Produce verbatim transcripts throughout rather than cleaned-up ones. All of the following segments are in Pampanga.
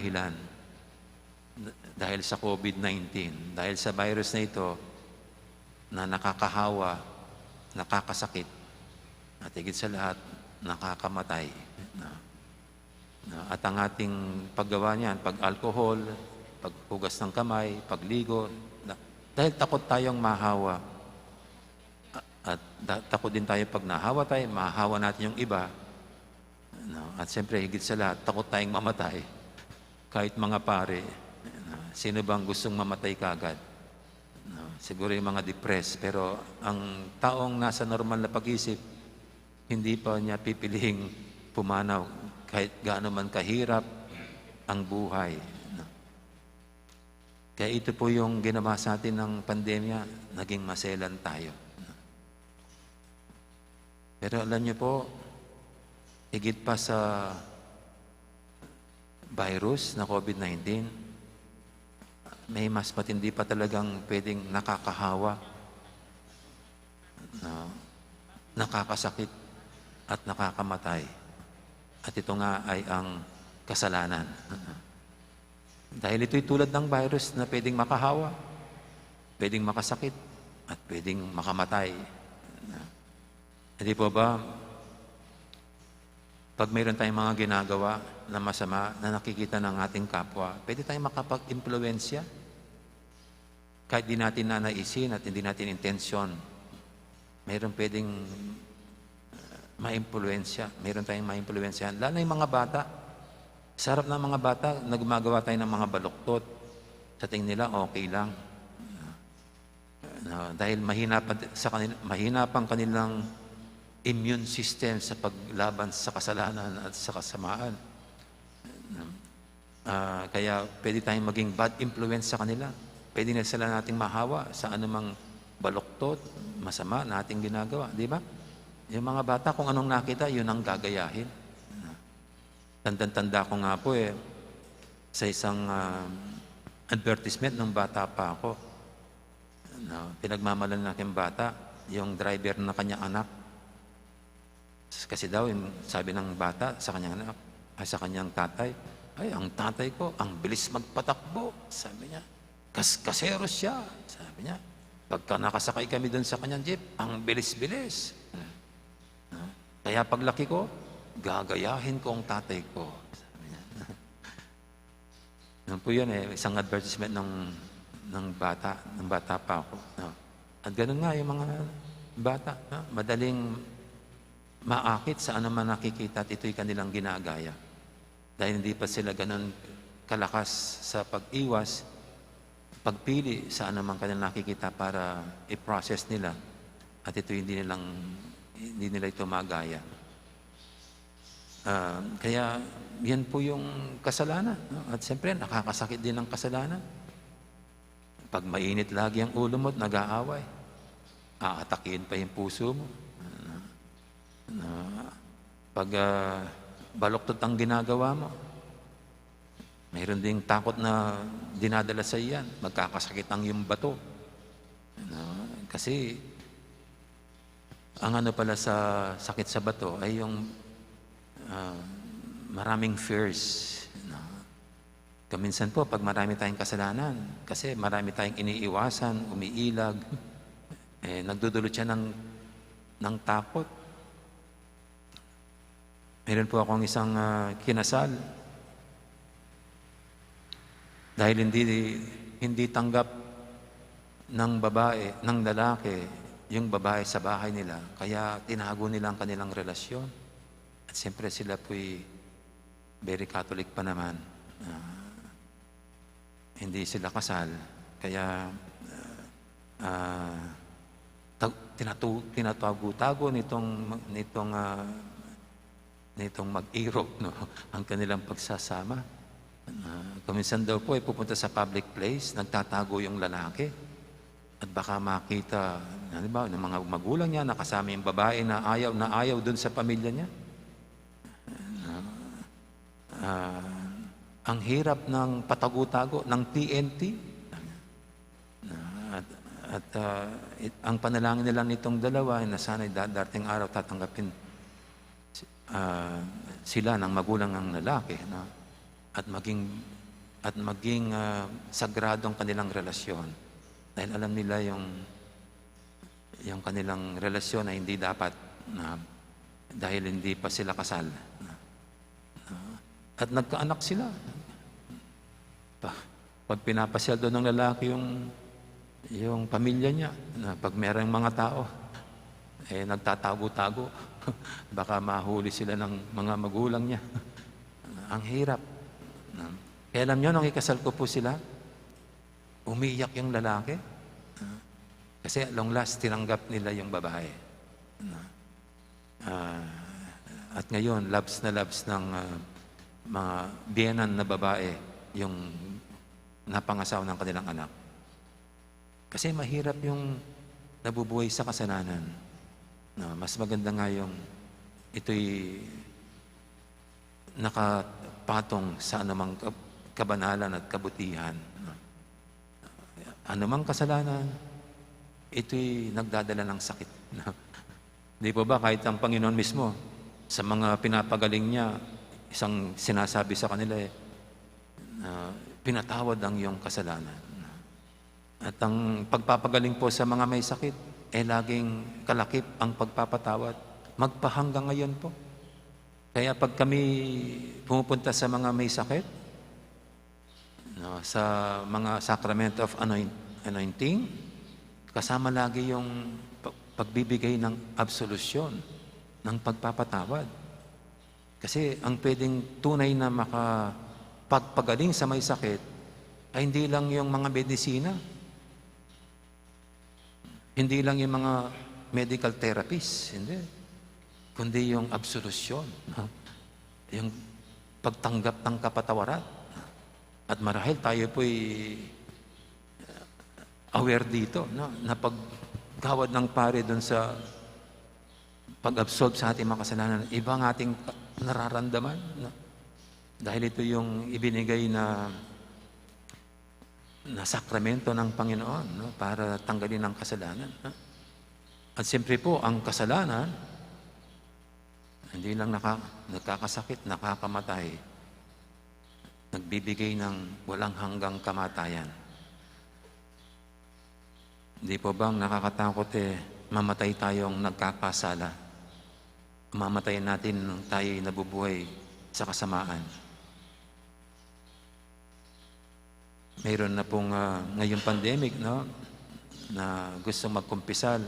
dahilan. D-, dahil sa COVID nineteen, dahil sa virus na ito na nakakahawa, nakakasakit, at higit sa lahat, nakakamatay. Na, na, at ang ating paggawa niyan, pag-alcohol, paghugas ng kamay, pagligo, na, dahil takot tayong mahawa. A-, at da-, takot din tayo pag nahawa tayo, mahawa natin yung iba. No? At siyempre, higit sa lahat, takot tayong mamatay. Kahit mga pare, no? Sino bang gustong mamatay kagad? No? Siguro yung mga depressed, pero ang taong nasa normal na pag-isip, hindi pa niya pipiliing pumanaw kahit gaano man kahirap ang buhay. No? Kaya ito po yung ginawa sa atin ng pandemya, naging maselan tayo. Pero alam niyo po, higit pa sa virus na COVID nineteen, may mas matindi pa talagang pwedeng nakakahawa, na nakakasakit at nakakamatay. At ito nga ay ang kasalanan. Dahil ito'y tulad ng virus na pwedeng makahawa, pwedeng makasakit, at pwedeng makamatay. Hindi po ba, pag mayroon tayong mga ginagawa na masama na nakikita ng ating kapwa, pwede tayong makapag-impluwensya? Kahit di natin nanaisin at hindi natin intensyon, mayroon pwedeng, uh, maimpluwensya. Mayroon tayong maimpluwensyahan. Lalo na yung mga bata. Sa harap ng mga bata, na gumagawa tayo ng mga baluktot. Sa tingin nila, okay lang. No, dahil mahina pa sa kanil-, mahina pang kanilang immune system sa paglaban sa kasalanan at sa kasamaan. Ah, kaya pwede tayong maging bad influence sa kanila. Pwede na sila nating mahawa sa anumang baluktot, masama na ating ginagawa, di ba? Yung mga bata, kung anong nakita, yun ang gagayahin. Tandang-tanda ko nga po eh, sa isang, ah, advertisement nung bata pa ako, no, pinagmamalan ng aking bata, yung driver na kanyang anak. Kasi daw, yung sabi ng bata sa kanyang anak, ay, sa kanyang tatay, "Ay, ang tatay ko, ang bilis magpatakbo," sabi niya. "Kas-, kasero siya," sabi niya. "Pagka nakasakay kami doon sa kanyang jeep, ang bilis-bilis. Ah, kaya paglaki ko, gagayahin ko ang tatay ko," sabi niya. Yan po yun eh, isang advertisement ng, ng bata, ng bata pa ako, no? At ganun nga yung mga bata, no? Madaling maakit sa anumang nakikita at ito'y kanilang ginagaya. Dahil hindi pa sila ganun kalakas sa pag-iwas, pagpili sa anumang kanilang nakikita para i-process nila. At ito hindi nilang, hindi nila ito magaya. Ah, kaya yan po yung kasalanan, no? At siyempre, nakakasakit din ang kasalanan. Pag mainit lagi ang ulo mo at nag-aaway, aatakihin pa yung puso mo. Ano? Ano? Pag, ah, baluktot ang ginagawa mo, mayroon ding takot na dinadala sa iyan, magkakasakit ang iyong bato. Ano? Kasi, ang ano pala sa sakit sa bato ay yung, ah, maraming fears, no? Kaminsan po, pag marami tayong kasalanan, kasi marami tayong iniiwasan, umiilag, eh, nagdudulot siya ng, ng takot. Meron po akong isang, ah, kinasal. Dahil hindi, hindi tanggap ng babae, ng lalaki, yung babae sa bahay nila, kaya tinago nila ang kanilang relasyon. At siyempre, sila po'y very Catholic pa naman. Ah, hindi sila kasal. Kaya, ah, ah, tag-, tinatu-, tinatago-tago nitong, nitong, ah, nitong mag-irog, no? Ang kanilang pagsasama. Ah, kuminsan daw po, eh, pupunta sa public place, nagtatago yung lalaki. At baka makita, halimbawa, ng mga magulang niya, nakasama yung babae na ayaw na ayaw dun sa pamilya niya. Ah, ah, ang hirap ng patago-tago, ng T N T. Ah, at, at, ah, it-, ang panalangin nila nitong dalawa na sana'y da-, darating araw tatanggapin, ah, sila ng magulang ng lalaki, no? at maging, at maging, ah, sagrado ang kanilang relasyon. Dahil alam nila yung, yung kanilang relasyon ay hindi dapat na dahil hindi pa sila kasal. Na, na, at nagkaanak sila. Pa, pag pinapasyal doon ng lalaki yung, yung pamilya niya, na pag merong mga tao, eh, nagtatago-tago, baka mahuli sila ng mga magulang niya. Ang hirap. Na, kaya alam niyo, nung ikasal ko po sila, umiyak yung lalaki. Na, kasi long last, tinanggap nila yung babae. Na, ah, at ngayon, loves na loves ng, ah, mga biyenan na babae yung napangasawa ng kanilang anak. Kasi mahirap yung nabubuhay sa kasalanan. No, mas maganda nga yung ito'y nakapatong sa anumang kab-, kabanalan at kabutihan. No? Anumang kasalanan, ito'y nagdadala ng sakit. No? Di po ba, kahit ang Panginoon mismo, sa mga pinapagaling niya, isang sinasabi sa kanila, eh, na, "Pinatawad ang iyong kasalanan." At ang pagpapagaling po sa mga may sakit, eh, laging kalakip ang pagpapatawad. Magpahanggang ngayon po. Kaya pag kami pumupunta sa mga may sakit, no, sa mga sacrament of anoint-, anointing, kasama lagi yung pa-, pagbibigay ng absolusyon, ng pagpapatawad. Kasi ang pwedeng tunay na makapagpagaling sa may sakit ay hindi lang yung mga medisina. Hindi lang yung mga medical therapist, hindi. Kundi yung absolusyon, no? Yung pagtanggap ng kapatawaran. At marahil tayo po'y aware dito, no? Na paggawad ng pare dun sa pag-absolve sa ating mga kasalanan, iba ang ating nararamdaman, no? Dahil ito yung ibinigay na, na sakramento ng Panginoon, no? Para tanggalin ang kasalanan, no? At siyempre po, ang kasalanan, hindi lang naka-, nagkakasakit, nakakamatay, nagbibigay ng walang hanggang kamatayan. Di po bang nakakatakot, eh, mamatay tayong nagkakasala? Mamatay natin nung tayo'y nabubuhay sa kasamaan. Mayroon na pong, ah, ngayong pandemic, no, na gustong magkumpisal.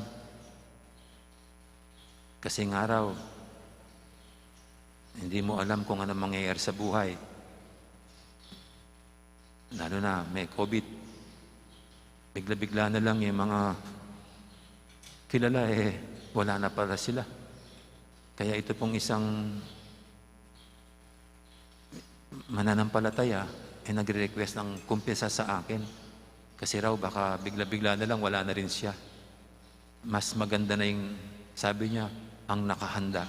Kasi nga raw, hindi mo alam kung ano mangyayari sa buhay. Lalo na may COVID. Bigla-bigla na lang yung mga kilala, eh, wala na pala sila. Kaya ito pong isang mananampalataya, eh, nagre-request ng kumpisal sa akin. Kasi raw, baka bigla-bigla na lang, wala na rin siya. Mas maganda na yung, sabi niya, ang nakahanda.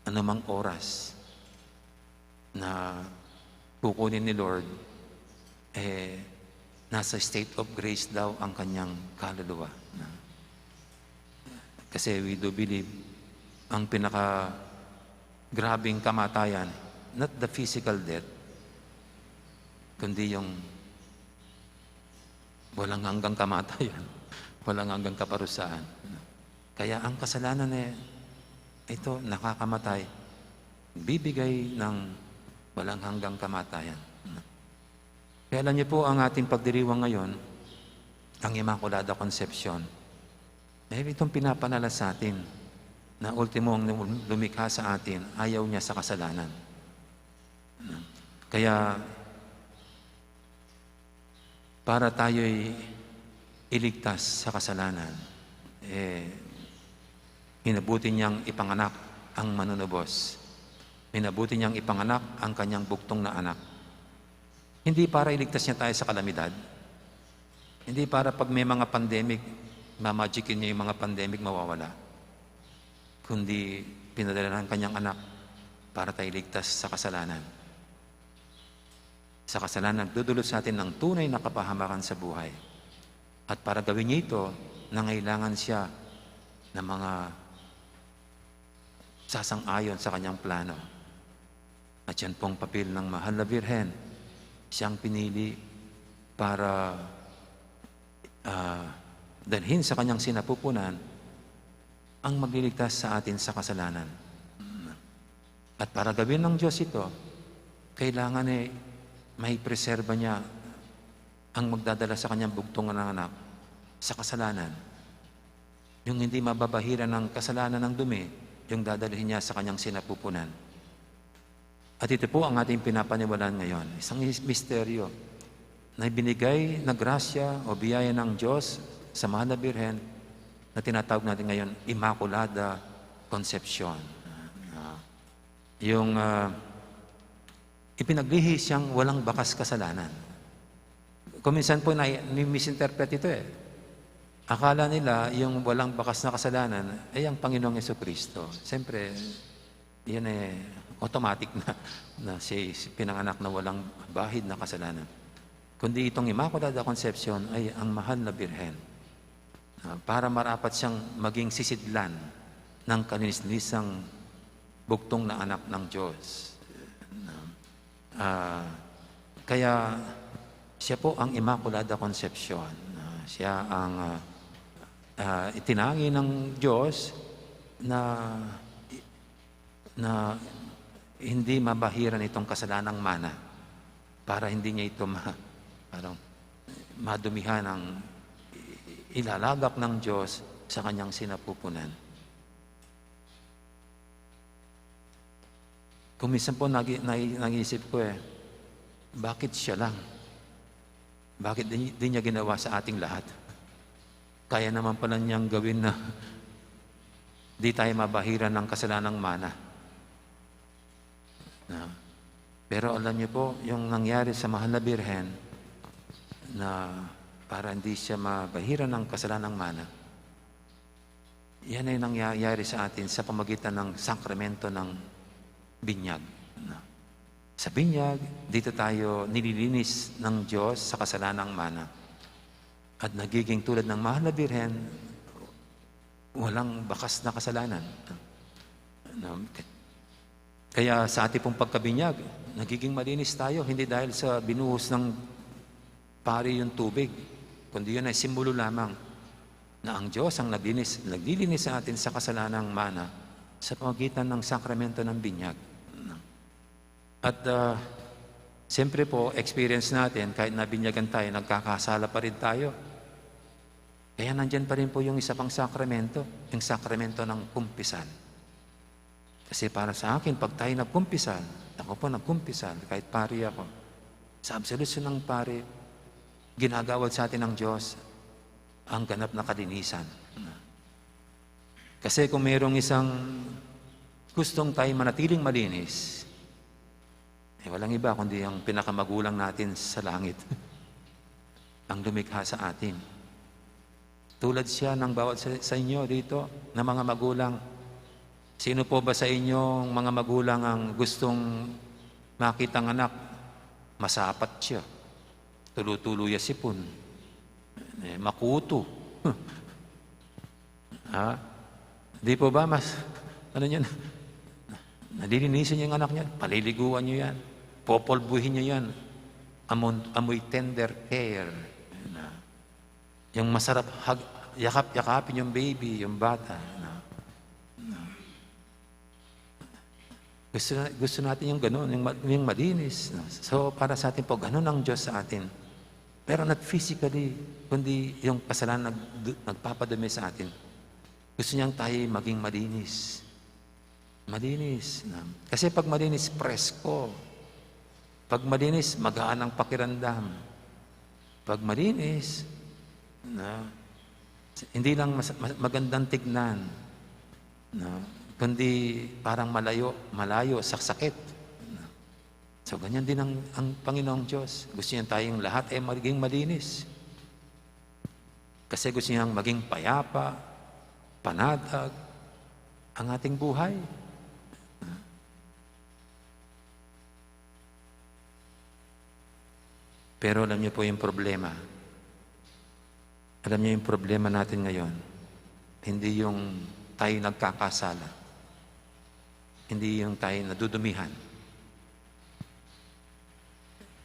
Anumang oras na kukunin ni Lord, eh, nasa state of grace daw ang kanyang kaluluwa. Na, kasi we do believe, ang pinaka grabing kamatayan, not the physical death, kundi yung walang hanggang kamatayan, walang hanggang kaparusahan. Kaya ang kasalanan, eh, ito, nakakamatay, bibigay ng walang hanggang kamatayan. Kaya alam niyo po, ang ating pagdiriwang ngayon, ang Immaculada Concepcion, eh, itong pinapanala sa atin na ultimo ang lumikha sa atin, ayaw niya sa kasalanan. Kaya, para tayo'y iligtas sa kasalanan, eh, minabuti niyang ipanganak ang manunubos. Minabuti niyang ipanganak ang kanyang bugtong na anak. Hindi para iligtas niya tayo sa kalamidad. Hindi para pag may mga pandemic, mamagicin niya yung mga pandemic, mawawala. Kundi pinadala ng kanyang anak para tayo iligtas sa kasalanan. Sa kasalanan, nagdudulot sa atin ng tunay na kapahamakan sa buhay. At para gawin niya ito, nangailangan siya ng mga sasang-ayon sa kanyang plano. At yan pong papel ng Mahal na Birhen. Siyang pinili para, ah, dalhin sa kanyang sinapupunan ang magliligtas sa atin sa kasalanan. At para gawin ng Diyos ito, kailangan, eh, may preserba niya ang magdadala sa kanyang bugtong na anak sa kasalanan. Yung hindi mababahiran ng kasalanan ng dumi, yung dadalhin niya sa kanyang sinapupunan. At ito po ang ating pinapaniwalaan ngayon, isang is-, misteryo na ibinigay na grasya o biyaya ng Diyos sa Mahal na Birhen na tinatawag natin ngayon Immaculada Concepcion. Ah, yung, ah, ipinaglihi siyang walang bakas kasalanan. Kung minsan po na, ni-misinterpret ito eh. Akala nila yung walang bakas na kasalanan ay ang Panginoong Yesu Kristo. Siyempre, yun eh, automatic na, na si, si pinanganak na walang bahid na kasalanan. Kundi itong Immaculada Concepcion ay ang Mahal na Birhen. Ah, para marapat siyang maging sisidlan ng kalinis-linisang bugtong na anak ng Diyos. Ah, kaya siya po ang Immaculada Concepcion. Ah, siya ang, ah, ah, itinangi ng Diyos na, na hindi mabahiran itong kasalanang mana para hindi niya ito ma-, parang madumihan ang ilalagak ng Diyos sa kanyang sinapupunan. Kung minsan po nag-, nai-, nag-iisip ko eh, bakit siya lang? Bakit di, di niya ginawa sa ating lahat? Kaya naman pala niyang gawin na di tayo mabahiran ng kasalanang mana. Na, pero alam niyo po, yung nangyari sa Mahal na Birhen, na para hindi siya mabahiran ng kasalanang mana, yan ay nangyayari sa atin sa pamagitan ng sakramento ng binyag. Na, sa binyag, dito tayo nililinis ng Diyos sa kasalanang mana. At nagiging tulad ng Mahal na Birhen, walang bakas na kasalanan. Na, kaya sa ating pong pagkabinyag, nagiging malinis tayo, hindi dahil sa binuhos ng pari yung tubig, kundi yun ay simbolo lamang na ang Diyos ang naglinis, naglilinis sa atin sa kasalanang mana sa pamagitan ng sakramento ng binyag. At, ah, siyempre po, experience natin, kahit nabinyagan tayo, nagkakasala pa rin tayo. Kaya nandyan pa rin po yung isa pang sakramento, yung sakramento ng kumpisal. Kasi para sa akin, pag tayo nagkumpisal, ako po nagkumpisal, kahit pari ako, sa absolution ng pari, ginagawad sa atin ng Diyos ang ganap na kalinisan. Kasi kung mayroong isang gustong tayo manatiling malinis, eh, walang iba kundi ang pinakamagulang natin sa langit, ang lumikha sa atin. Tulad siya ng bawat sa, sa inyo dito na mga magulang. Sino po ba sa inyong mga magulang ang gustong makitang anak? Masapat siya. Tulo-tulo ya sipon. Eh, makuto. Ha? Di po ba mas, ano niyan? Nalilinisan niyo yung anak niyan, paliliguan niyo yan, popolbuhin niyo yan. Amoy, amoy tender care. Yan na. Yung masarap hag-, yakap-yakapin yung baby, yung bata. Na, na. Gusto, na, gusto natin yung ganun, yung, ma-, yung malinis. Na. So, para sa atin po, ganun ang Diyos sa atin. Pero not physically, kundi yung kasalanan nag-, nagpapadumi sa atin. Gusto niyang tayo maging malinis. Malinis. Na. Kasi pag malinis, presko. Pag malinis, magaan ang pakiramdam. Pag malinis, na, hindi lang mas-, mas-, magandang tignan, na, kundi parang malayo, malayo sa sakit. Na. So, ganyan din ang, ang Panginoong Diyos. Gusto niya tayong lahat ay maging malinis. Kasi gusto niyang maging payapa, panatag ang ating buhay. Pero alam niyo po yung problema. Alam niyo yung problema natin ngayon. Hindi yung tayo nagkakasala. Hindi yung tayo nadudumihan.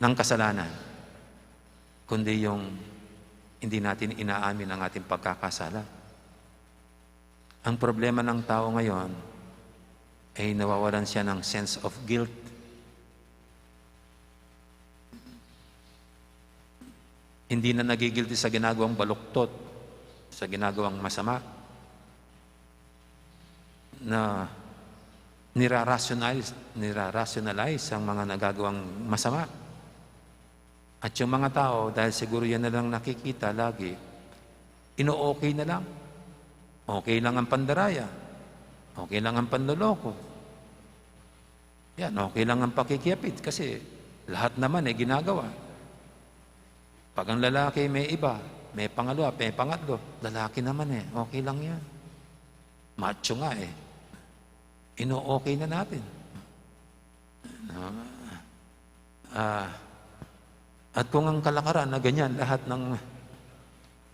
ng kasalanan, kundi yung hindi natin inaamin ang ating pagkakasala. Ang problema ng tao ngayon ay nawawalan siya ng sense of guilt. Hindi na nagigilty sa ginagawang baluktot, sa ginagawang masama, na nirarationalize, nirarationalize ang mga nagagawang masama. At yung mga tao, dahil siguro yan na lang nakikita lagi, ino-okay na lang. Okay lang ang pandaraya. Okay lang ang panloloko. Yan, okay lang ang pakikiapid kasi lahat naman eh ginagawa. Pag ang lalaki may iba, may pangalawa, may pangatlo, lalaki naman eh, okay lang yan. Macho nga eh. Ino-okay na natin. No? Ah, at kung ang kalakaran na ganyan, lahat ng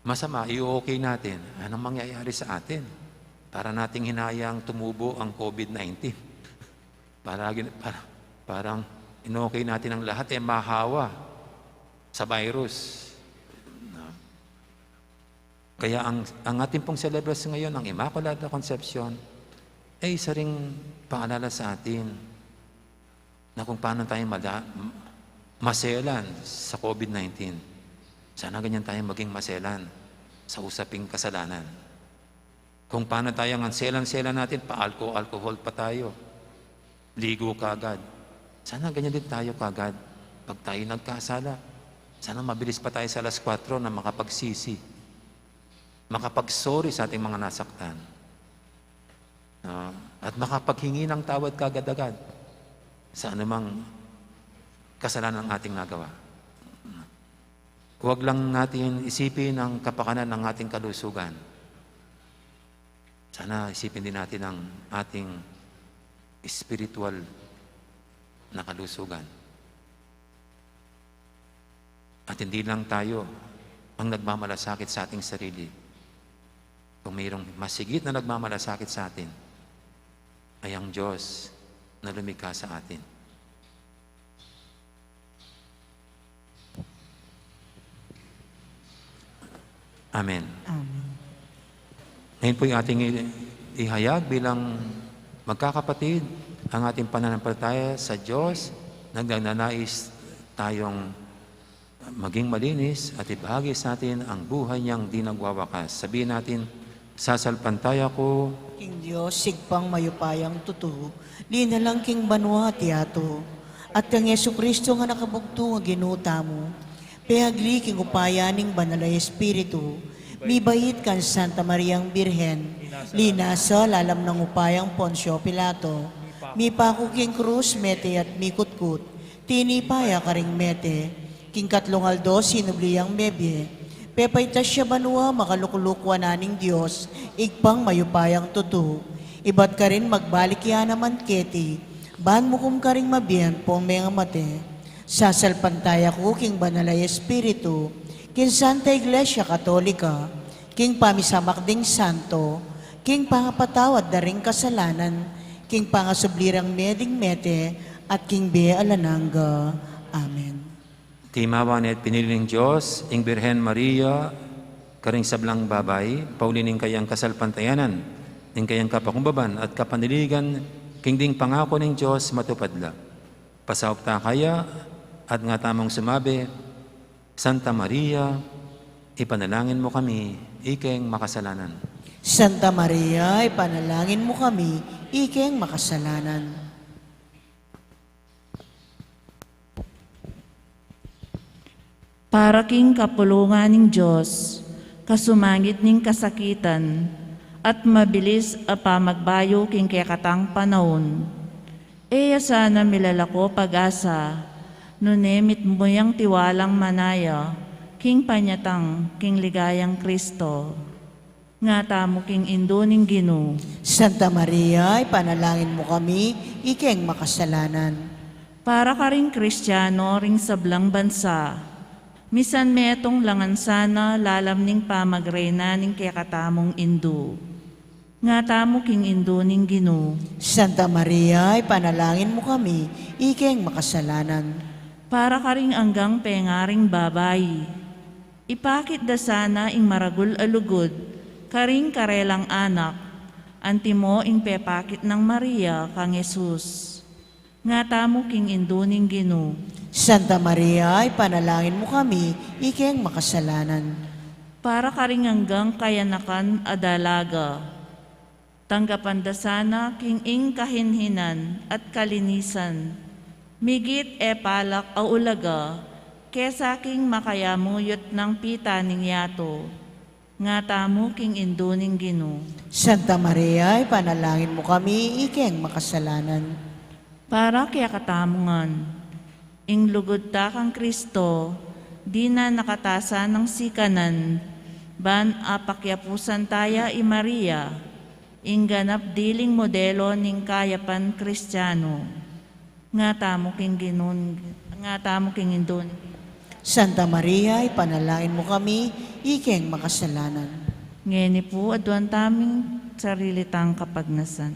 masama, i-okay natin, anong mangyayari sa atin? Para nating hinayang tumubo ang COVID nineteen. Para, para, parang in-okay natin ang lahat, eh, mahawa sa virus. No? Kaya ang, ang ating pong selebrasyon ngayon, ang Immaculada Concepcion, ay isa ring paalala sa atin na kung paano tayo mala-, maselan sa COVID nineteen. Sana ganyan tayo maging maselan sa usaping kasalanan. Kung paano tayo ngan selan-selan natin, pa-alcohol-alcohol pa tayo. Ligo kagad. Sana ganyan din tayo kagad pag tayo nagkasala. Sana mabilis pa tayo sa alas kwatro na makapagsisi. Makapag-sorry sa ating mga nasaktan. Ah, at makapaghingi ng tawad kagad-agad sa anumang kasalanan ating nagawa. Huwag lang natin isipin ang kapakanan ng ating kalusugan. Sana isipin din natin ang ating espiritual na kalusugan. At hindi lang tayo ang nagmamalasakit sa ating sarili. Kung mayroong mas higit na nagmamalasakit sa atin, ay ang Diyos na lumikha sa atin. Amen. Amen. Ngayon po'y ating i-, ihayag bilang magkakapatid ang ating pananampalataya sa Diyos. Nagnanais tayong maging malinis at ibahagi sa atin ang buhay niyang di nagwawakas. Sabihin natin, "Sasalpantaya ku king Dios, Ibpang mayupayang tutu, linalang king banua at yatu, at kang Jesucristo nga nakabugtung a Ginu tamu, pemagli king upaya ning Banal a Espiritu, mibait kang Santa Mariang Birhen, linasa lalam nang upayang Poncio Pilato, mipaku king krus, mete at mikutkut, tinipa ya karing mete, king katlung aldo sinubli yang mebie, pepaitas ya banua, makalukluk wanan ning Dios, Ibpang mayupayang tutu, ibat karin magbalik ya naman keti, ban mukum karing mabie ampong mengamate." Sasalpantaya ku king Banal a Espiritu, king Santa Iglesia Katolika, king pamisamak ding santo, king pangapatawad da ring kasalanan, king pangasubli rang mie ding mete, at king bie alang angga. Amen. Timawa ne at pinili ning Dios ing Birhen Maria karing sablang babai, pauli ning kayang kasalpantayanan, ning kayang kapakumbaban at kapanaligan, king ding pangaku ning Dios matupad la. Pasaup ta kaya at nga tamung sumabi, "Santa Maria, ipanalangin mu kami ikeng makasalanan." Santa Maria, ipanalangin mu kami ikeng makasalanan. Para king kapulungan ning Dios, kasumangit ning kasakitan, at mabilis a pamagbayu king kekatang panaun, e ya sana milalako pag-asa, nune mitmu yang tiwalang manaya king panyatang king ligayang Kristo. Nga tamu king Indu ning Ginu. Santa Maria, ipanalangin mu kami ikeng makasalanan. Para karing Kristiano ring sablang bansa, misan metung la ngan sana lalam ning pamagreina ning kekatamung Indu. Nga tamu king Indu ning Ginu. Santa Maria, ipanalangin mu kami ikeng makasalanan. Para karing anggang pengaring babai, ipakit da sana ing maragul a lugud karing karelang anak, antimo ing pepakit nang Maria kang Jesus. Ngatamu king Indu ning Ginu. Santa Maria, ipanalangin mu kami, ikeng makasalanan. Para karing anggang kayanakan a dalaga, tanggapan da sana king ing kahinhinan at kalinisan, migit e palak a ulaga, kesa king makayamuyut nang pita ning yatu. Ngatamu king Indu ning Ginu. Santa Maria, ipanalangin mu kami, ikeng makasalanan. Para kekatamu ngan. Ing lugud ta kang Kristo, dinan na katasan nang sikanan, ban apakyapusan taya i Maria, ing ganap diling modelo ning kayapan Kristiano. Ngatamu king Ginun, ngatamu king Indun. Santa Maria, ipanalangin mu kami, ikeng makasalanan. Ngeni pu, aduan taming sarili tang kapagnasan.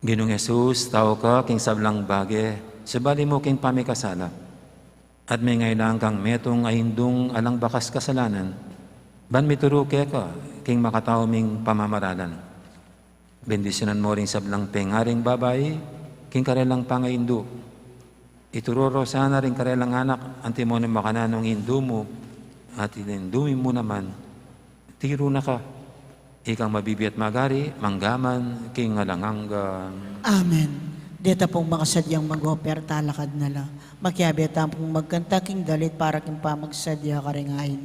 Ginung Jesus, tau ka king sablang bage, subali mu king pamikasala. At mengailangan kang metung a indung alang bakas kasalanan, ban mituru keka king makatau ming pamamaralan. Bendisyunan mo ring sablang pengaring babai, king karelang pangaindu. Ituru ro sana ring karelang anak, antimo nung makananu ing indu mu, at ing indu mu naman, tiru na ka. Ikang mabibie at magari, mangga man king alang angga. Amen. Deta pung makasadyang mag-operta, lakad na la. Makiabe ta pung magkanta king dalit para king pamagsadya karing ain.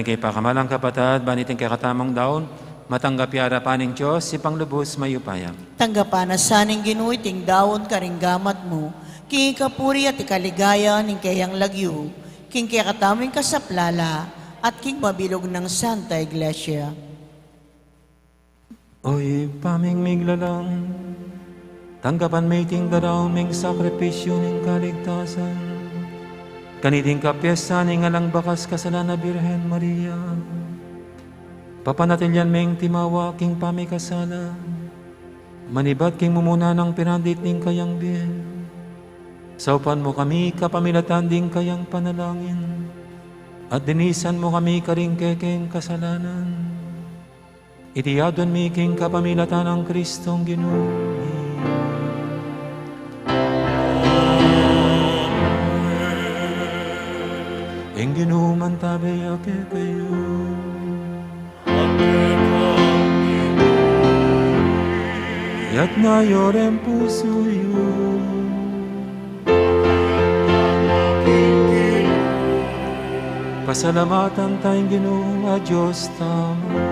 Kaya pakamalan kapatad, ban iting kekatamung daun, matanggap ya arapan ning Dios, Ibpang lubus mayupaya. Tanggapan na sa ning Ginu iting daun karing gamat mu, king ikapuri at ikaligaya ning keyang lagyu, king kekatamung kasaplalan, at king mabilug nang Santa Iglesia. O Ibpa ming miglalang, tanggapan me iting daraun ming sakripisyu ning kaligtasan. Kaniting kapiestan ning alang bakas kasalanan a Birhen Maria, papanatilian ming timawa king pamikasala, manibat king mumuna nang pirandit ning kayang bie. Saupan mu kami kapamilatan ding kayang panalangin, at linisan mu kami karing kekeng kasalanan. Iti adwan mi king kapamilatan nang Kristong Ginu mi. Ing Ginu mantabe ya kekayu. Itas yu reng pusu yu. Pasalamatan taya ing Ginu a Dios tamu.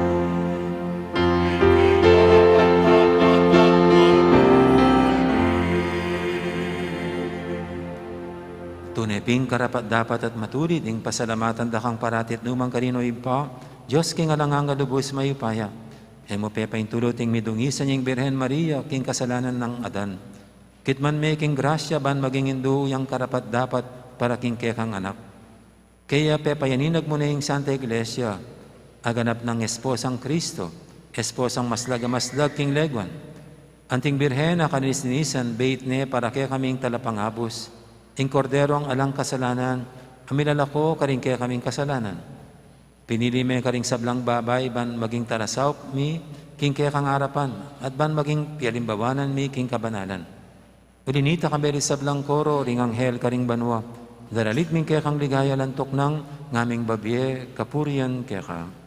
Tune pin karapat-dapat at matulid ing pasalamatan da kang parati at nu man karin, o Ibpa, Dios king alang angga, lubus mayupaya. E mu pepaintulut ing midungisan yang Birhen Maria king kasalanan nang adan. Kitman me king grasya ban maging indu yang karapat-dapat para king kekang anak. Kaya pepayaninag mu ne ing Santa Iglesia a ganap nang esposang Kristo, esposang maslag a maslag king leguan. Anting Birhen a kalinis-linisan, beit ne para kekaming talapangabus, ing Korderong alang kasalanan a milalako karing kekaming kasalanan. Pinili me karing sablang babai ban maging tarasaup mi king kekang arapan, at ban maging pialimbawanan mi king kabanalan. Uli nita, kambe ring sablang koro ring anghel karing banua, daralit mi ing kekang ligaya, lantuk nang ngaming babie kapurian keka.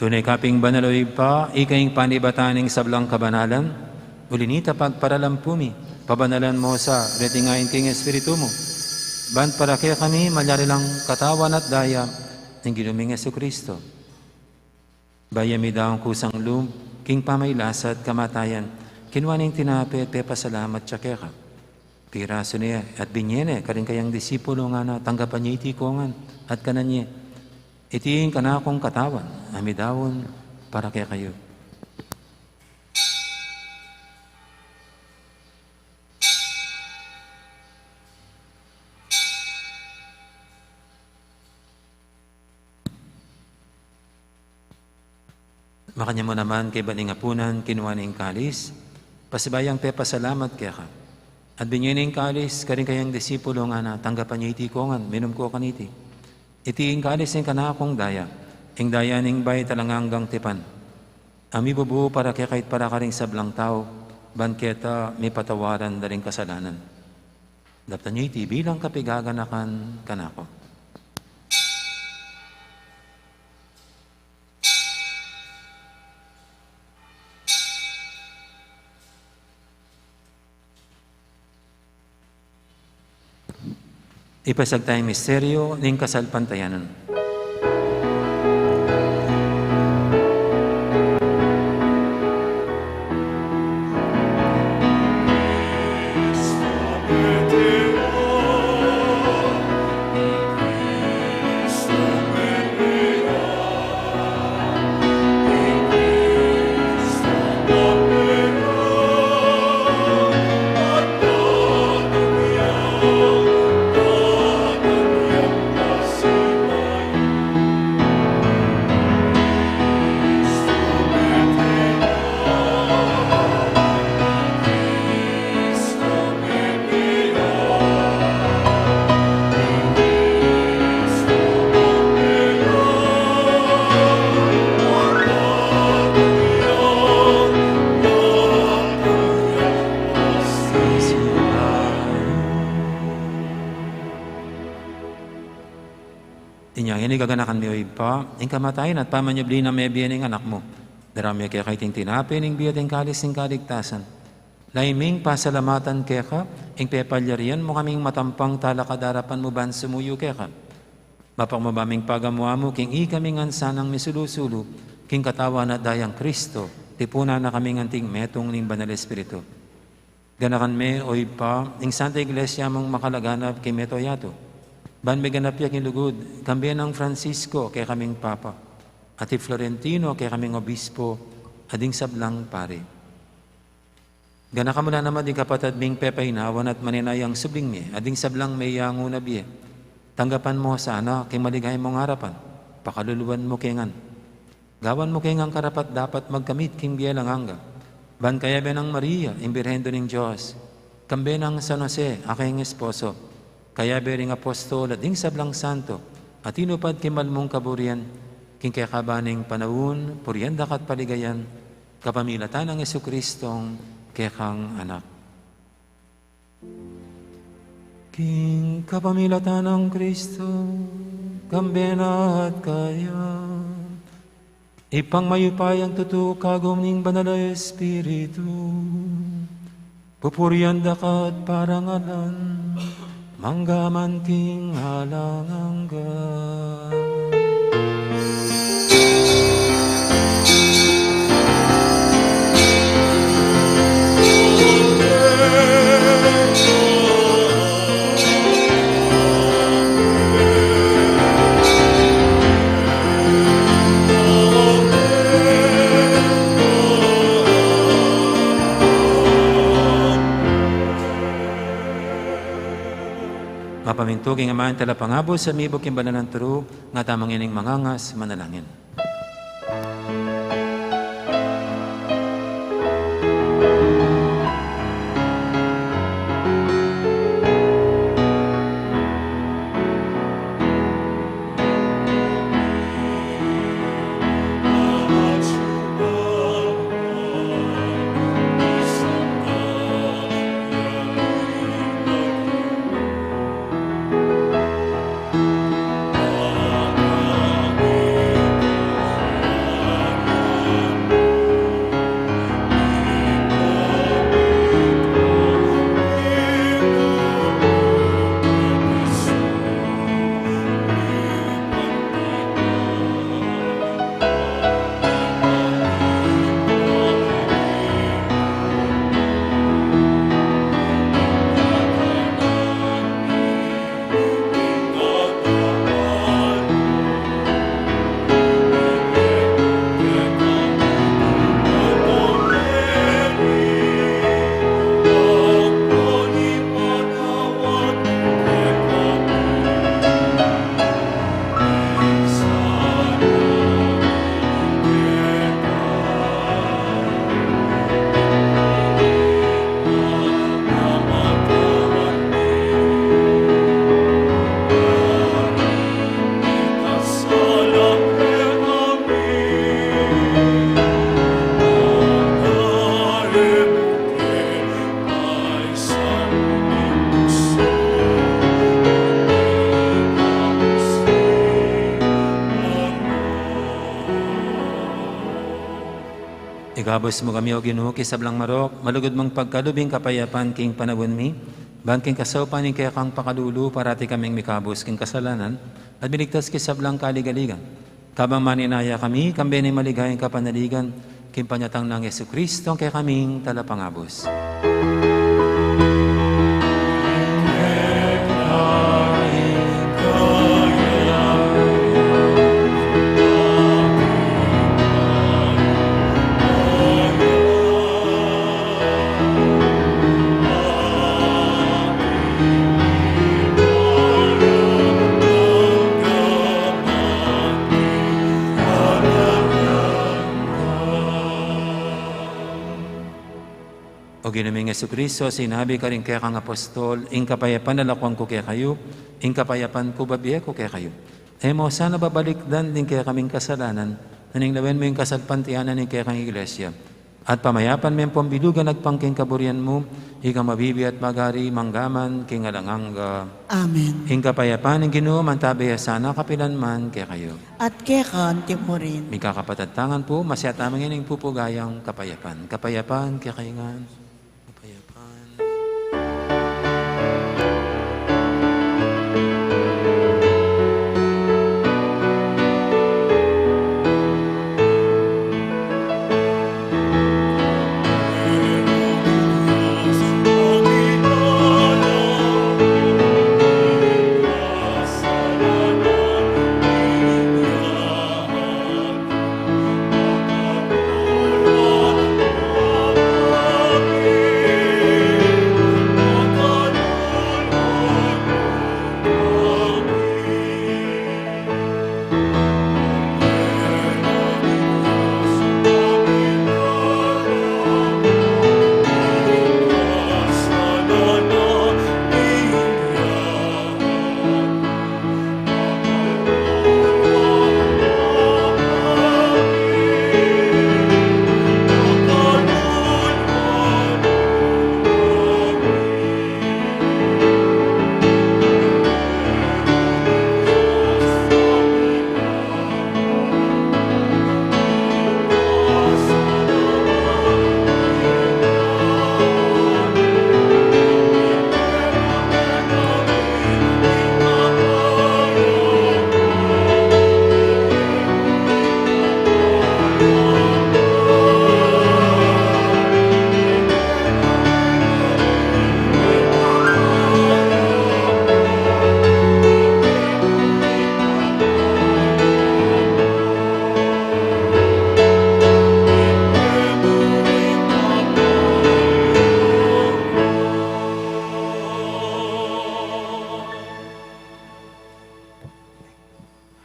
Tune ka pin banal, o Ibpa, ika ing panibatan ning sablang kabanalan. Uli nita, pagparalan pu mi, pabanalan mu sa reting ain king Espiritu mu, ban para kekami malyari lang katawan at daya ning Ginu ming Jesucristo. Bayu ya midaun kusang lub king pamagkasakit at kamatayan, kinua ne ing tinape, pepasalamat ya keka, pirasu ne at binye ne karing kayang disipulu, ngana, tanggapan ye iti kongan at kanan ye. Iti ing kanakung katawan a midaun para kekayu. Makanyan mu naman, kaybat ning apunan, kinua ne ing kalis, pasibayu yang pepasalamat keka, at binye ne ing kalis karing kayang disipulu, ngana, tanggapan ye iti kongan, minum ko kaniti. Iti ing kalis ning kanakung daya, Ing daya ning bai at alang anggang tipan, a mibubu para keka at para karing sablang tau, ban keta mipatawaran da ring kasalanan. Daptan yu iti bilang kapigaganakan kanaku. Ipasag taya ing misteryu ning kasalpantayanan. Inya ngeni gaganakan mi, O Ibpa, ing kamatayan at pamanyubli nang mebie ning Anak mu. Daraun mi keka iting tinape ning bie at ing kalis ning kaligtasan. Lalu ming pasalamatan keka, ing pepalyarian mu kaming matampang talakad king arapan mu ban sumuyu keka. Mapakmaba ming pagamu-amu king ikami ngan sanang misulu-sulu king katawan at dayang Kristo, tipunan na kaming anting metung ning Banal Espiritu. Ganakan me, O Ibpa, ing Santa Iglesia mung makalaganap king mabilug a yatu, ban meganap ya king lugud, kambe nang Francisco, kekaming Papa, at i Florentino, kekaming Obispo, at ding sablang pari. Ganakan mu la naman ding kapatad ming pepainawan at manenayang subling mie, at ding sablang meyangu na bie. Tanggapan mu la sana king maligaya mung arapan, pakaluluan mu ke ngan. Gawan mu ke ngan karapat-dapat magkamit king bie alang angga. Ban kayabe nang Maria, ing Birhen Indu ning Dios, kambe nang San Jose, a kayang esposo, kayabe ring apostol at ding sablang santo, a tinupad king mal mung kaburian, king kekaban ning panaun, purian da ka at paligayan, kapamilatan nang Jesucristong kekang Anak. King kapamilatan nang Kristo, kambe na at kaya, Ibpang mayupayang tutu, kagum ning Banal a Espiritu, pupurian da ka at parangalan, mangga man king alang angga. Mapamintu king Ama ing Talapangabus, a mibuk king banal nang turu, ngan tamu ngening mangangas manalangin. Kabus mu kami, O Ginu, king sablang marok, malugud mung pagkalub ing kapayapan king panaun mi, ban king kasaupan ning kekang pakalulu, parati kaming mikabus king kasalanan, at miligtas king sablang kaligaligan. Kabang maninaya kami, kambe ning maligayang kapanaligan, king panyatang nang Jesucristo, a kekaming Talapangabus. O Ginu ming Jesucristo, sinabi karing kekang apostol, "Ing kapayapan lalakwan ku kekayu, ing kapayapan ku babie ku kekayu." E mu sana babalikdan ding kekaming kasalanan, nune lawen mu ing kasalpantayanan ning kekang Iglesia, at pamayapan me ampong bilugan agpang king kaburian mu, ika a mabibie at magari mangga man king alang angga. Amen. Ing kapayapan ning Ginu mantabe ya sana kapilan man kekayu. At keka anti mu rin. Mikakapatad tamu ngan pu, masayaat tamu ngan ing pupugayang kapayapan. Kapayapan kekayu ngan. Kapayapan.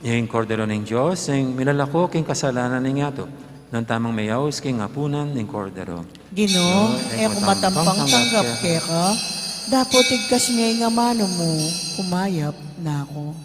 Ing Kordero ning Dios, ing milalako king kasalanan ning yatu. Nanu tamung meyaus king apunan ning Kordero. Ginu, e ku matampang tanggap keka, dapot igkas me ing amanu mu, kumayap na ku.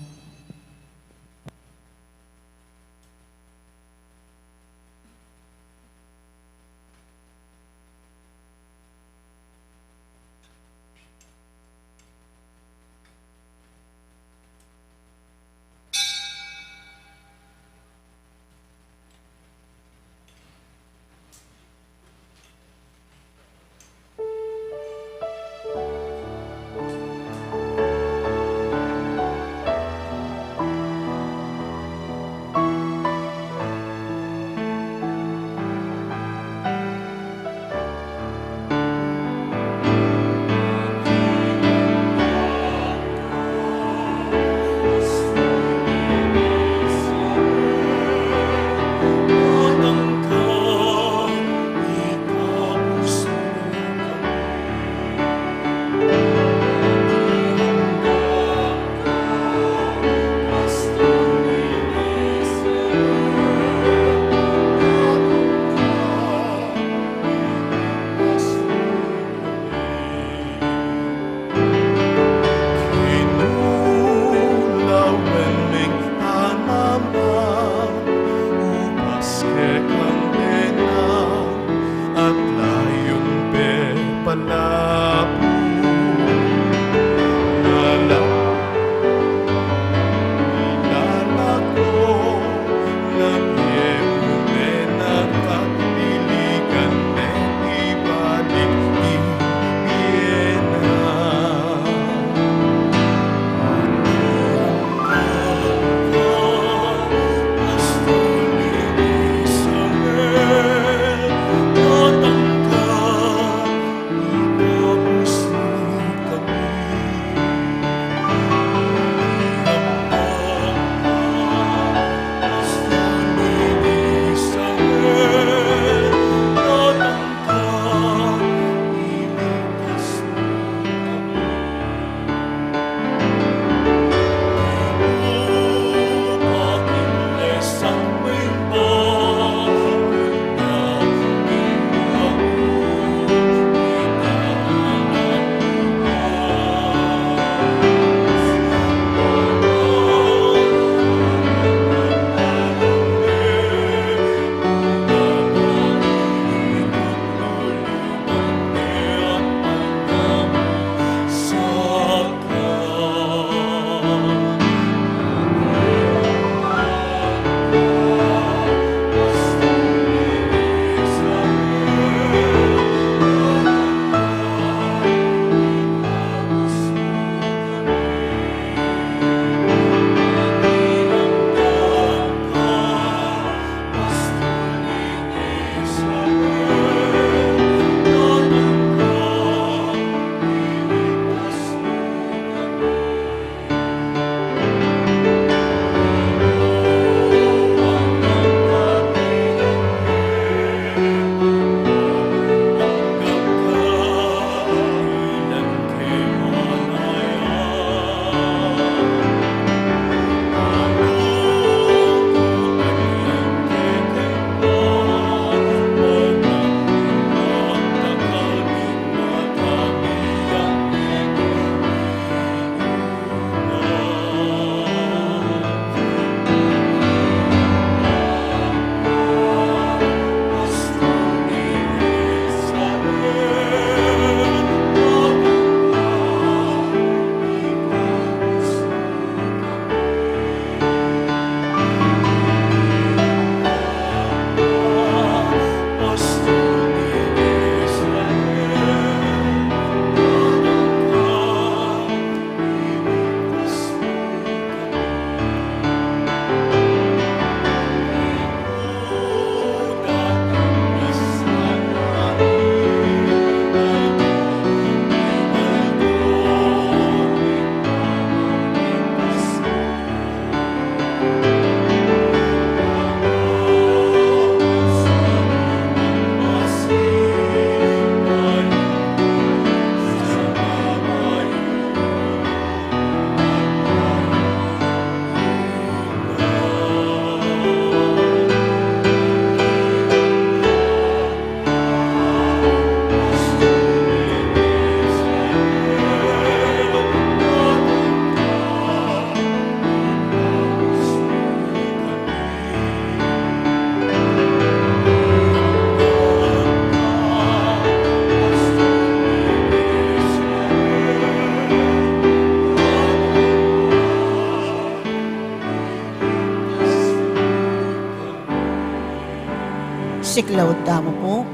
Siklaud tamu pu.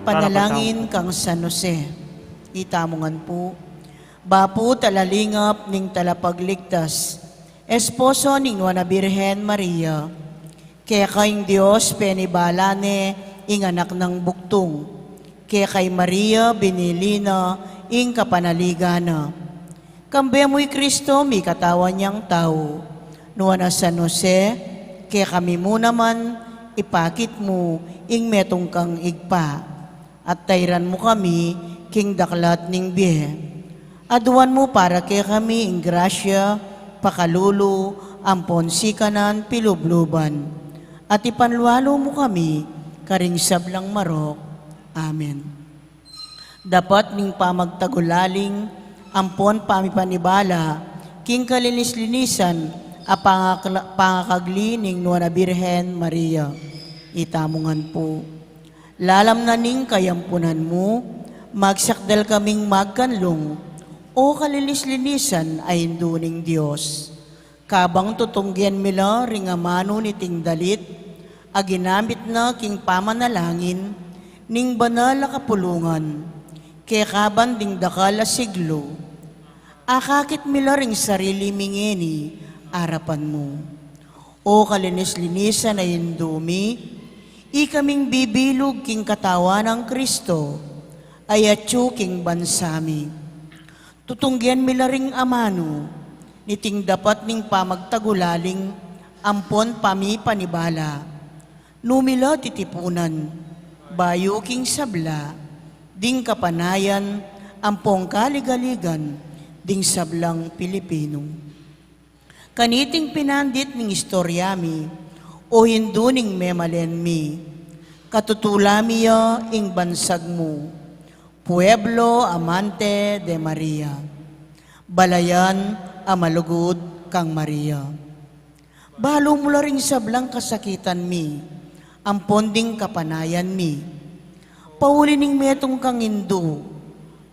Panalangin kang San Jose. Itamu ngan pu. Bapu talalingap ning talapagligtas, esposo ning Nuan a Birhen Maria. Keka ing Dios penibala ne ing anak nang bugtung. Keka i Maria binili na ing kapanaligan na. Kambe mu i Kristo mikatawan yang tau. Nuan a San Jose, kekami mu naman ipakit mu ing metung kang Ibpa, at tairan mu kami king daklat ning bie. Aduan mu para kekami ing grasya, pakalulu, ampon sikanan pilubluban, at ipanlualu mu kami karing sablang marok. Amen. Dapat ning pamagtagulaling ampon pamipanibala king kalinis-linisan a pangakla-, pangakagli ning Nuan a Birhen Maria. Itamu ngan pu. Lalam na ning kayampunan mu, magsakdal kaming magkanlung, O kalinis-linisan a Indu ning Dios. Kabang tutunggen mi la ring amanu niting dalit a ginamit na king pamanalangin ning banal a kapulungan, kekaban ding dakal a siglu, akakit mi la ring sarili mi ngeni arapan mu. O kalinis-linisan a Indu mi, ikaming bibilug king katawan nang Kristo a atyu king bansa mi. Tutunggen mi la ring amanu niting dapat ning pamagtagulaling ampon pamipanibala. Nu mi la titipunan bayu king sabla ding kapanayan ampong kaligaligan ding sablang Pilipinu. Kaniting pinandit ning istorya mi, O Indu ning memalen mi, katutula mi ya ing bansag mu, pueblo amante de Maria, balayan a malugud kang Maria. Balu mu la ring sablang kasakitan mi ampon ding kapanayan mi. Pauli ning metung kang Indu,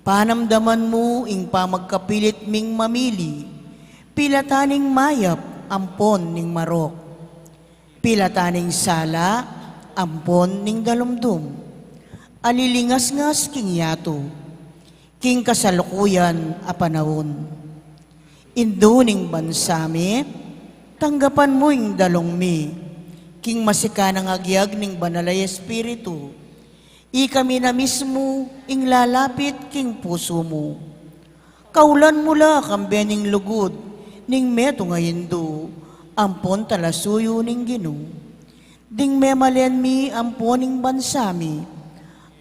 panamdaman mu ing pamagkapilit ming mamili, pilatan ning mayap ampon ning marok, pilatan ning sala ampon ning dalumdum a lilingasngas king yatu king kasalukuyan a panaun. Indu ning bansa mi, tanggapan mu ing dalung mi king masikanang agyag ning Banal a Espiritu. Ikami na mismu ing lalapit king pusu mu. Kaulan mu la kambe ning lugud ning metung a Indu ampon talasuyu ning Ginu. Ding memalen mi ampon ing bansa mi,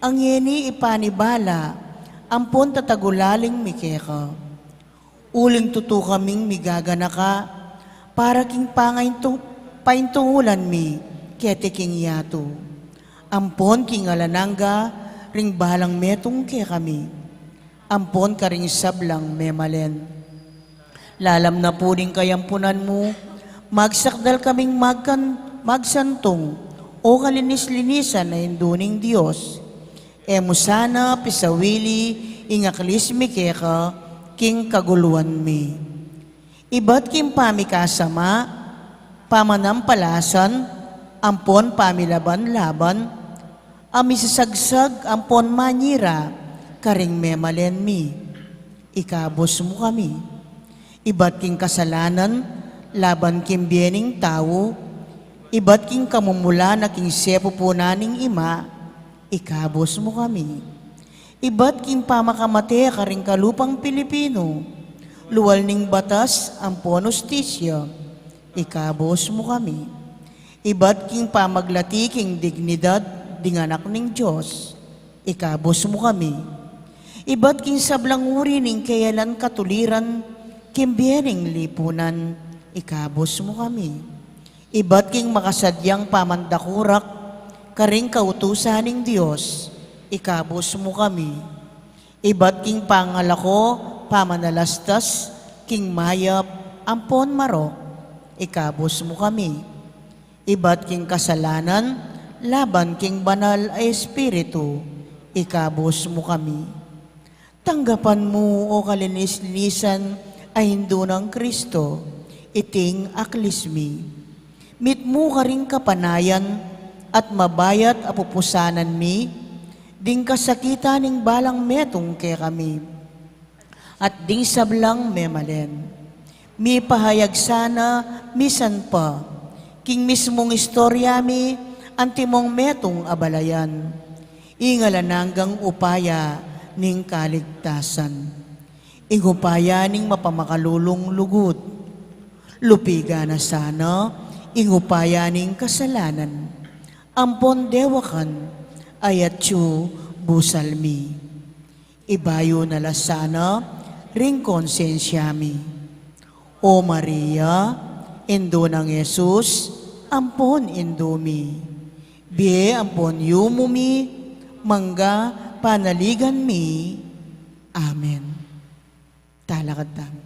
a ngeni ipanibala ampon tatagulaling mi keka. Uling tutu kaming migaganaka para king pangaintu-, paintungulan mi keti king yatu ampon king alang angga ring balang metung kekami ampon karing sablang memalen. Lalam na pu ning kayampunan mu, magsakdal kaming magkan-, magsantung, O kalinis-linisan a Indu ning Dios. E mu sana pisawili ing aklis mi keka king kaguluan mi. Ibat king pamikasama, pamanampalasan, ampon pamilaban-laban, a misasagsag ampon manyira karing memalen mi, ikabus mu kami. Ibat king kasalanan laban king bie ning tau, ibat king kamumulan a king sepupunan ning ima, ikabus mu kami. Ibat king pamakamate karing kalupang Pilipinu, lual ning batas ampon ustisya, ikabus mu kami. Ibat king pamaglati king dignidad ding anak ning Dios, ikabus mu kami. Ibat king sablang uri ning keyalan katuliran king bie ning lipunan, ikabus mu kami. Ibat king makasadyang pamandakurak karing kautusan ning Dios, ikabus mu kami. Ibat king pangalako pamanalastas king mayap ampon marok, ikabus mu kami. Ibat king kasalanan laban king Banal a Espiritu, ikabus mu kami. Tanggapan mu, O kalinis-linisan a Indu nang Kristo, iting aklis mi. Mitmu karing kapanayan at mabayat a pupusanan mi ding kasakitan ning balang metung kekami at ding sablang memalen. Mipahayag sana misan pa king mismung istorya mi antimong metung a balayan, ing alang anggang upaya ning kaligtasan, ing upaya ning mapamakalulung lugud. Lupigan na sana ing upaya ning kasalanan ampon dewakan a yatyu busal mi. Ibayu na la sana ring konsensya mi. O Maria, indu nang Jesus ampon indu mi, bie ampon yumu mi, mangga panaligan mi. Amen. Talakad tamu.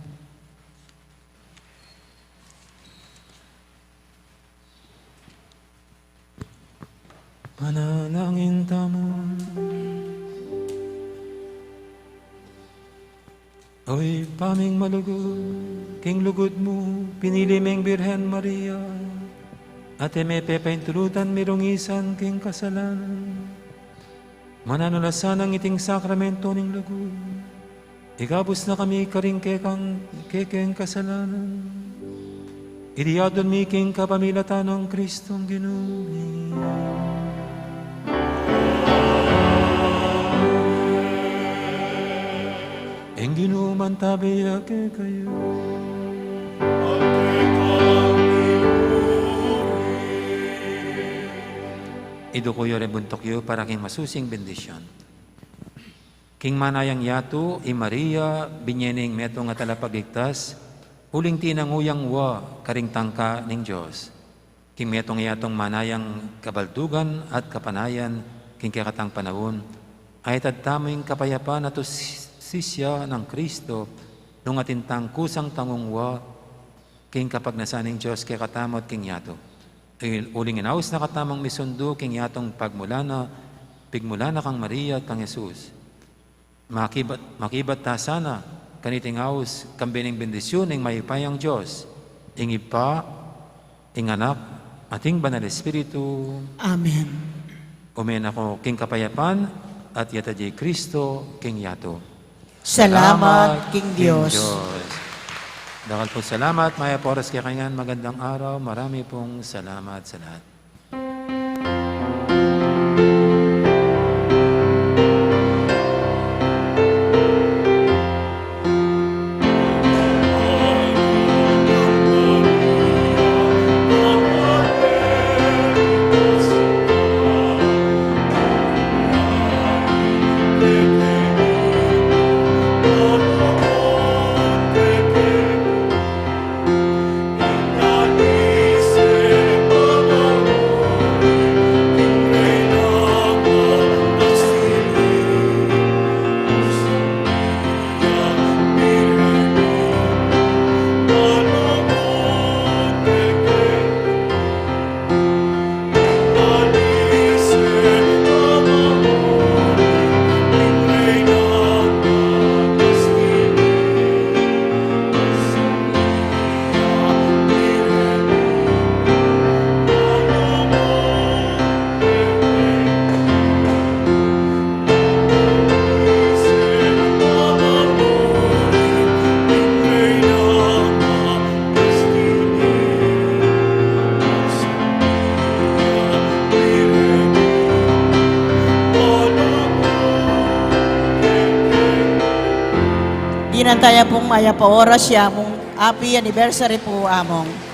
Manalangin tamu. O Ibpa ming malugud, king lugud mu pinili meng Birhen Maria, at e me pepaintulutan mirungisan king kasalanan. Mananu la sanang iting sakramento ning lugud, ikabus na kami karing kekang, kekeng kasalanan. Iti adwan mi king kapamilatan nang Kristong Ginu mi. Ing Ginu mantabe ya kekayu. Iduku yu ring buntuk yu para king masusing bendisyun. King manayang yatu, i Maria, binye ning metung a talapagligtas, uling tinangu yang wa karing tangka ning Dios. King metung a yatung manayang kabaldugan at kapanayan king kekatang panaun, ayat tamu ing kapayapan at ustisya nang Kristo, nung atin tang kusang tangung wa king kapagnasan ning Dios kekatamu at king yatu. Uling inaus na katamung misundu king yatung pagmulana, pigmulana kang Maria at kang Jesus. Makibat, makibat ta sana kaniting aus, kambe ning bendisyun ning mayupayang Dios, ing Ibpa, ing Anak, at ing Banal Espiritu. Amen. Ume na ko king kapayapan, at yatad ya i Kristo king yatu. Salamat king Dios. Dakal pung salamat, mayap a oras kekayu ngan, magandang araw, marami pung salamat sa lahat. Dinan taya pung mayap a oras, ya mung happy anniversary pu, Among.